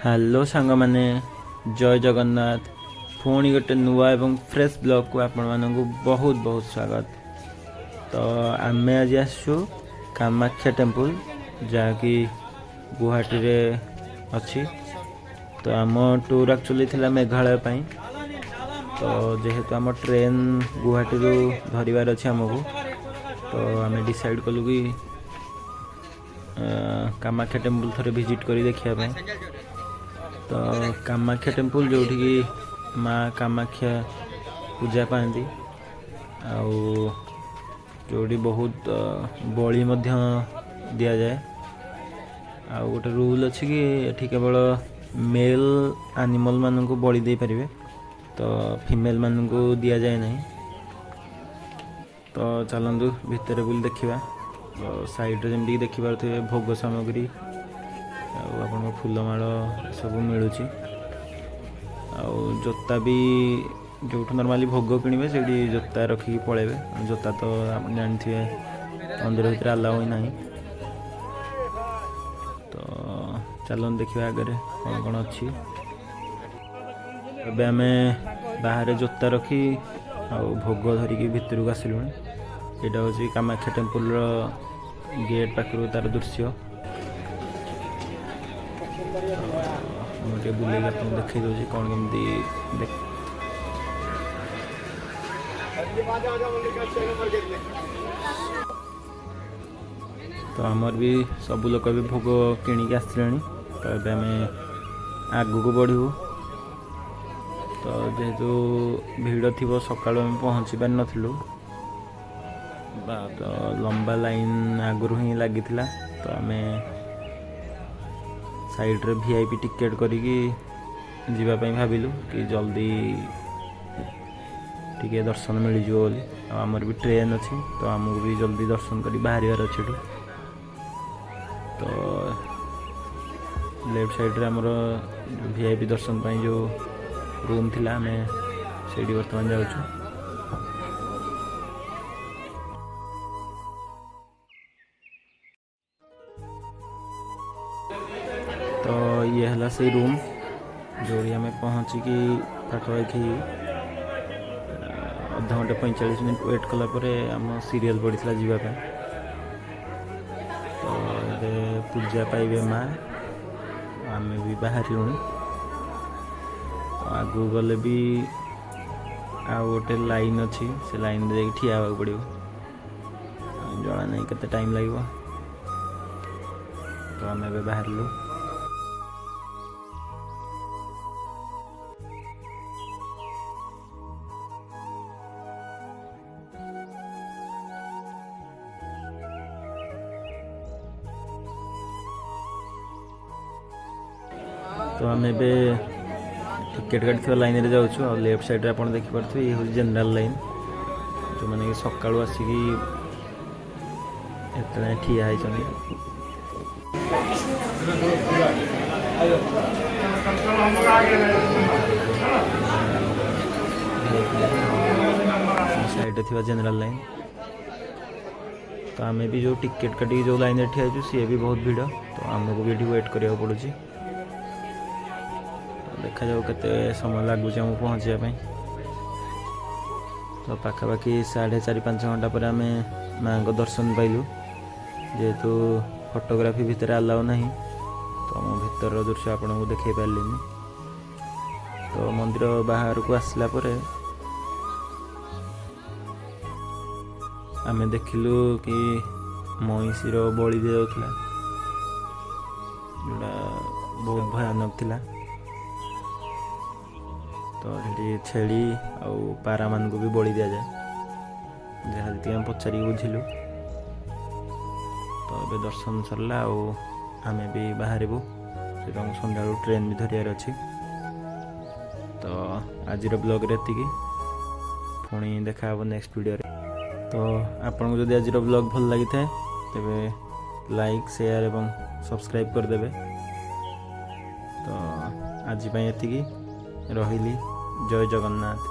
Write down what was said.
Hello ସାଙ୍ଗମାନେ, ଜୟ ଜଗନ୍ନାଥ। ପୁଣି ଗୋଟେ ନୂଆ ଏବଂ ଫ୍ରେଶ୍ ବ୍ଲଗ୍କୁ ଆପଣମାନଙ୍କୁ ବହୁତ ବହୁତ ସ୍ୱାଗତ। ତ ଆମେ ଆଜି ଆସିଛୁ କାମାକ୍ଷା ଟେମ୍ପୁଲ, ଯାହାକି ଗୁହାଟୀରେ ଅଛି। ତ ଆମ ଟୁର୍ ଆକ୍ଚୁଆଲି ଥିଲା ମେଘାଳୟ ପାଇଁ। ତ ଯେହେତୁ ଆମ ଟ୍ରେନ୍ ଗୁହାଟୀରୁ ଧରିବାର ଅଛି ଆମକୁ, ତ ଆମେ ଡିସାଇଡ଼୍ କଲୁ କି କାମାକ୍ଷା ଟେମ୍ପୁଲ ଥରେ ଭିଜିଟ୍ କରି ଦେଖିବା ପାଇଁ। ତ କାମାକ୍ଷା ଟେମ୍ପୁଲ, ଯେଉଁଠିକି ମା କାମାକ୍ଷା ପୂଜା ପାଆନ୍ତି ଆଉ ଯେଉଁଠି ବହୁତ ବଳି ମଧ୍ୟ ଦିଆଯାଏ। ଆଉ ଗୋଟେ ରୁଲ୍ ଅଛି କି ଏଠି କେବଳ ମେଲ୍ ଆନିମଲ୍ ମାନଙ୍କୁ ବଳି ଦେଇପାରିବେ, ତ ଫିମେଲ୍ ମାନଙ୍କୁ ଦିଆଯାଏ ନାହିଁ। ତ ଚାଲନ୍ତୁ ଭିତରେ ବୁଲି ଦେଖିବା। ତ ସାଇଡ଼୍ରେ ଯେମିତିକି ଦେଖିପାରୁଥିବେ, ଭୋଗ ସାମଗ୍ରୀ ଆଉ ଆପଣଙ୍କ ଫୁଲମାଳ ସବୁ ମିଳୁଛି। ଆଉ ଜୋତା ବି, ଯେଉଁଠୁ ନର୍ମାଲି ଭୋଗ କିଣିବେ, ସେଇଠି ଜୋତା ରଖିକି ପଳେଇବେ। ଜୋତା ତ ଆପଣ ଜାଣିଥିବେ, ମନ୍ଦିର ଭିତରେ ଆଲାଉ ହିଁ ନାହିଁ। ତ ଚାଲନ୍ତୁ ଦେଖିବା ଆଗରେ କ'ଣ କ'ଣ ଅଛି। ଏବେ ଆମେ ବାହାରେ ଜୋତା ରଖି ଆଉ ଭୋଗ ଧରିକି ଭିତରକୁ ଆସିଲୁଣି। ଏଇଟା ହେଉଛି କାମାକ୍ଷା ଟେମ୍ପୁଲର ଗେଟ୍ ପାଖରୁ ତାର ଦୃଶ୍ୟ। ମୁଁ ଟିକେ ବୁଲେଇକି ଆପଣଙ୍କୁ ଦେଖେଇ ଦେଉଛି କ'ଣ କେମିତି ଦେଖ। ତ ଆମର ବି ସବୁ ଲୋକ ଏବେ ଭୋଗ କିଣିକି ଆସିଲେଣି। ତ ଏବେ ଆମେ ଆଗକୁ ବଢ଼ିବୁ। ତ ଯେହେତୁ ଭିଡ଼ ଥିବ, ସକାଳୁ ଆମେ ପହଞ୍ଚି ପାରିନଥିଲୁ ବା, ତ ଲମ୍ବା ଲାଇନ୍ ଆଗରୁ ହିଁ ଲାଗିଥିଲା। ତ ଆମେ ସାଇଡ଼୍ରେ ଭିଆଇପି ଟିକେଟ୍ କରିକି ଯିବା ପାଇଁ ଭାବିଲୁ କି ଜଲ୍ଦି ଟିକେ ଦର୍ଶନ ମିଳିଯିବ ବୋଲି। ଆଉ ଆମର ବି ଟ୍ରେନ୍ ଅଛି, ତ ଆମକୁ ବି ଜଲ୍ଦି ଦର୍ଶନ କରି ବାହାରିବାର ଅଛି ଏଠୁ। ତ ଲେଫ୍ଟ ସାଇଡ଼୍ରେ ଆମର ଭିଆଇପି ଦର୍ଶନ ପାଇଁ ଯେଉଁ ରୁମ୍ ଥିଲା, ଆମେ ସେଇଠି ବର୍ତ୍ତମାନ ଯାଉଛୁ। ତ ଇଏ ହେଲା ସେଇ ରୁମ୍, ଯେଉଁଠି ଆମେ ପହଞ୍ଚିକି ପାଖାପାଖି ଅଧଘଣ୍ଟେ 45 ମିନିଟ୍ ୱେଟ୍ କଲା ପରେ ଆମ ସିରିଏଲ୍ ପଡ଼ିଥିଲା ଯିବା ପାଇଁ। ତ ଏବେ ପୂଜା ପାଇବେ ମା। ଆମେ ବି ବାହାରିଲୁଣି। ତ ଆଗକୁ ଗଲେ ବି ଆଉ ଗୋଟେ ଲାଇନ୍ ଅଛି, ସେ ଲାଇନ୍ରେ ଯାଇକି ଠିଆ ହେବାକୁ ପଡ଼ିବ। ଜଣା ନାହିଁ କେତେ ଟାଇମ୍ ଲାଗିବ। ତ ଆମେ ଏବେ ବାହାରିଲୁ। ତ ଆମେ ଏବେ ଟିକେଟ୍ କାଟିଥିବା ଲାଇନ୍ରେ ଯାଉଛୁ। ଆଉ ଲେଫ୍ଟ ସାଇଡ଼୍ରେ ଆପଣ ଦେଖିପାରୁଥିବେ, ଇଏ ହେଉଛି ଜେନେରାଲ୍ ଲାଇନ୍, ଯେଉଁମାନେ କି ସକାଳୁ ଆସିକି ଏତେ ଯାଏଁ ଠିଆ ହେଇଛନ୍ତି। ସାଇଡ଼୍ରେ ଥିବା ଜେନେରାଲ୍ ଲାଇନ୍। ତ ଆମେ ବି ଯେଉଁ ଟିକେଟ୍ କାଟିକି ଯେଉଁ ଲାଇନ୍ରେ ଠିଆ ହେଇଛୁ, ସିଏ ବି ବହୁତ ଭିଡ଼। ତ ଆମକୁ ବି ଏଠି ୱେଟ୍ କରିବାକୁ ପଡ଼ୁଛି। ତ ଦେଖାଯାଉ କେତେ ସମୟ ଲାଗୁଛି ଆମକୁ ପହଞ୍ଚିବା ପାଇଁ। ତ ପାଖାପାଖି 4.5 5 ଘଣ୍ଟା ପରେ ଆମେ ମାଆଙ୍କ ଦର୍ଶନ ପାଇଲୁ। ଯେହେତୁ ଫଟୋଗ୍ରାଫି ଭିତରେ ଆଲାଉ ନାହିଁ, ତ ମୁଁ ଭିତରର ଦୃଶ୍ୟ ଆପଣଙ୍କୁ ଦେଖାଇ ପାରିଲିନି। ତ ମନ୍ଦିର ବାହାରକୁ ଆସିଲା ପରେ ଆମେ ଦେଖିଲୁ କି ମଇଁଷିର ବଳି ଦିଆଯାଉଥିଲା, ଯେଉଁଟା ବହୁତ ଭୟାନକ ଥିଲା। ତ ସେଠି ଛେଳି ଆଉ ପାରାମାନଙ୍କୁ ବି ବଳି ଦିଆଯାଏ, ଯାହା ଯେତିକି ଆମେ ପଚାରିକି ବୁଝିଲୁ। ତ ଏବେ ଦର୍ଶନ ସରିଲା ଆଉ ଆମେ ବି ବାହାରିବୁ। ସେଠୁ ଆମକୁ ସନ୍ଧ୍ୟାବେଳକୁ ଟ୍ରେନ୍ ବି ଧରିବାର ଅଛି। ତ ଆଜିର ବ୍ଲଗ୍ରେ ଏତିକି। ପୁଣି ଦେଖା ହେବ ନେକ୍ସଟ ଭିଡ଼ିଓରେ। ତ ଆପଣଙ୍କୁ ଯଦି ଆଜିର ବ୍ଲଗ୍ ଭଲ ଲାଗିଥାଏ, ତେବେ ଲାଇକ୍, ସେୟାର ଏବଂ ସବସ୍କ୍ରାଇବ୍ କରିଦେବେ। ତ ଆଜି ପାଇଁ ଏତିକି ରହିଲି। ଜୟ ଜଗନ୍ନାଥ।